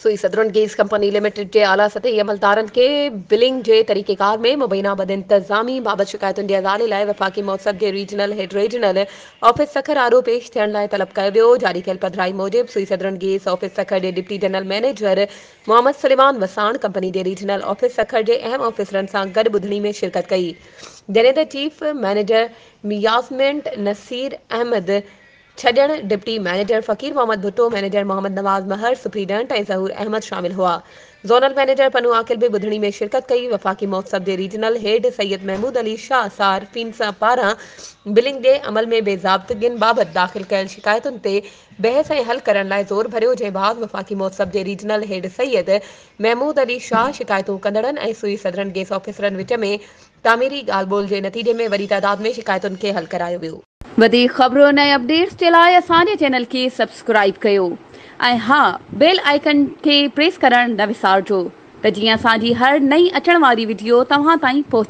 سوئي southern gas company limited جي اعليٰ سطحي عملدارن کي بلنگ جي طريقيڪار ۾ مبينا بدانتظامي بابت شڪايتن جي ازالي لاء وفاقي محتسب جي regional head regional office Sukkur آڏو پيش ٿيڻ لاء طلب ڪيو ويو. جاري ڪيل پڌرائي موجب سوئي سدرن گيس آفيس سکر جي deputy general manager Muhammad Suleman Wassan company جي ريجنل آفيس سکر جي اهم آفيسرن سان گڏ ٻڌڻي ۾ شرڪت ڪئي جڏهن ته چيف مئنيجر ميازمينٽ نصير احمد ڇڄڻ، deputy manager Faqir Muhammad Bhutto, manager Muhammad Nawaz Mehar, superintendent ۽ Zahoor Ahmed شامل هئا. زونل مئنيجر پنو عاقل به ٻڌڻي ۾ شرڪت ڪئي. وفاقي محتسب جي ريجنل هيڊ سيد محمود علي شاهه صارفين پاران بلنگ جي عمل ۾ بي ضابطگين بابت داخل ڪيل شڪايتن تي بحث ۽ حل ڪرڻ لاء زور ڀريو جنهن بعد وفاقي محتسب جي ريجنل هيڊ سيد محمود علي شاهه شڪايتون ڪندڙن ۽ سوئي سدرن گيس آفيسرن وچ ۾ تعميري ڳالهه ٻولهه جي نتيجي ۾ وڏي تعداد ۾ شڪايتن کي حل ڪرايو ويو. وڌيڪ خبرن ۽ اپڊيٽس جي لاء اسان جي چينل کي سبسڪرائيب ڪيو ۽ ها بيل آئيڪن کي پريس ڪرڻ نه وسارجو ته جيئن اسان جي هر نئين اچڻ واري وڊيو توهان تائين پهچي.